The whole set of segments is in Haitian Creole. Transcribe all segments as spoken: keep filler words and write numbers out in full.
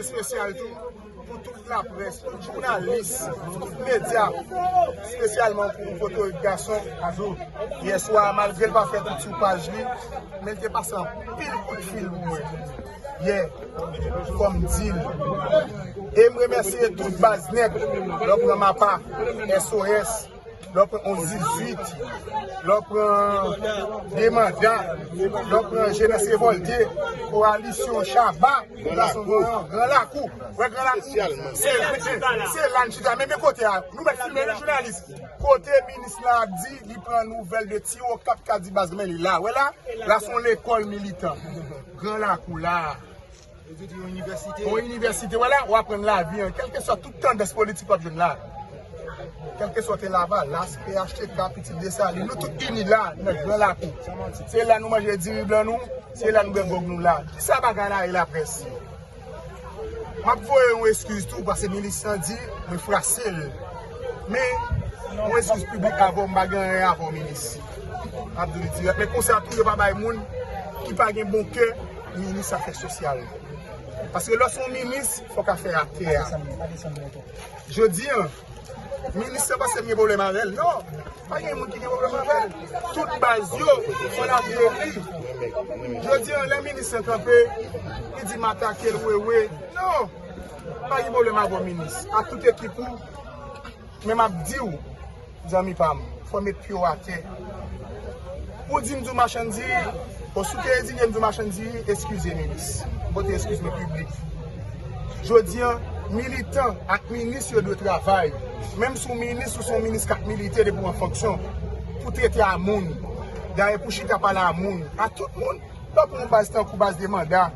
Espesyal tou pou tout laprès, tout jounalis, tout medya, espesyalman pou foto gason. Yè swa, malgre l pa fè tout sou paj li, men l te pase anpil kout fil pou mwen. Yè, fò m di l. E m remèsye tout baz nèt, lè w pran Mapa, S O S, lè w pran onz dizuit, lè w pran Demanda, lè w pran Jenès Revòlte, Kowalisyon Chaba, Gason Gran, Gran Lakou. Wè Gran Lakou, se, se la n chita. Men, men kote a, nou mèt filme, wi, jounalis. Kote minis la ap di, li pran nouvèl de Ti Okap k ap di baz mwen li la. Wè la, la se yon lekòl militan. Gran Lakou la. Yon inivèsite, wè la, w aprann lavi an. Kèlkeswa tout tandans politik w ap jwenn la. Kèlkeswa te Lavalas, P H T K, Pitit Desalin, nou tout ini la, nan Gran Lakou. Se la nou manje diri blan nou, se la nou bwè gwòg nou la. Kisa bagay la ye laprès? M ap voye yon eskiz tou, paske minis lan di, mwen frase l. Men, yon eskiz piblik avè w, m pa gen anyen avè w, minis. M ap di w li dirèk. Men konsa tou, yo pa bay moun ki pa gen bon kè, minis afè sosyal. Paske lè w se yon minis, fòk afè atè a. Jodi an, minis lan panse m gen pwoblèm avè l. Non, pa gen moun ki gen pwoblèm avè l. Tout baz yo, fò n ap rele. Jodi an, lè minis lan kanpe, li di m atake l, wewe. Non, pa gen pwoblèm avè w, minis. Ak tout ekip ou, men m ap di w, zanmi pa m, fò w met pye w atè. Pou di m di w machann diri, o si w te endinye m di w machann diri, eskize minis. M pote eskiz mwen piblik. Jodi an, militan ak minis yo dwe travay. Menm si w minis, ou se yon minis k ap milite depi w an fonksyon. Pou trete a moun. Dayè pou chita pale a moun. A tout moun. Lè w pran yon baz tankou baz Demanda,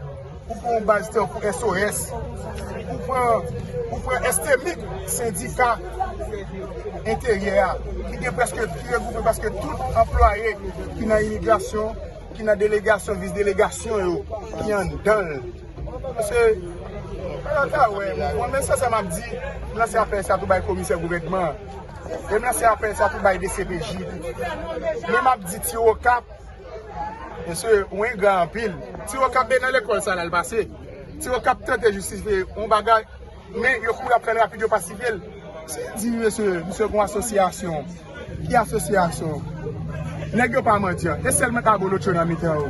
ou pran yon baz tankou S O S, ou pran, ou pran Estemic, sendika enteryè a, ki gen prèske, ki regwoupe prèske tout anplwaye ki nan imigrasyon, ki nan delegasyon, vis delegasyon yo, ki anndan l. Paske, pa ta wè, mwen, men sa, sa m ap di, m lanse apèl sa tou bay komisè gouvènman an. E m lanse apèl sa tou bay D C P J. Men m ap di Ti Okap, mesye, ou engra anpil. Ti Okap te nan lekòl sa l al pase. Ti Okap tante jistifye yon bagay, men yo kouri ap fè l rapid, yo pasifye l. Si di, mesye, misye gon asosyasyon. Ki asosyasyon? Nèg yo pa mandyan. E sèlman abolotcho nan mitan yo.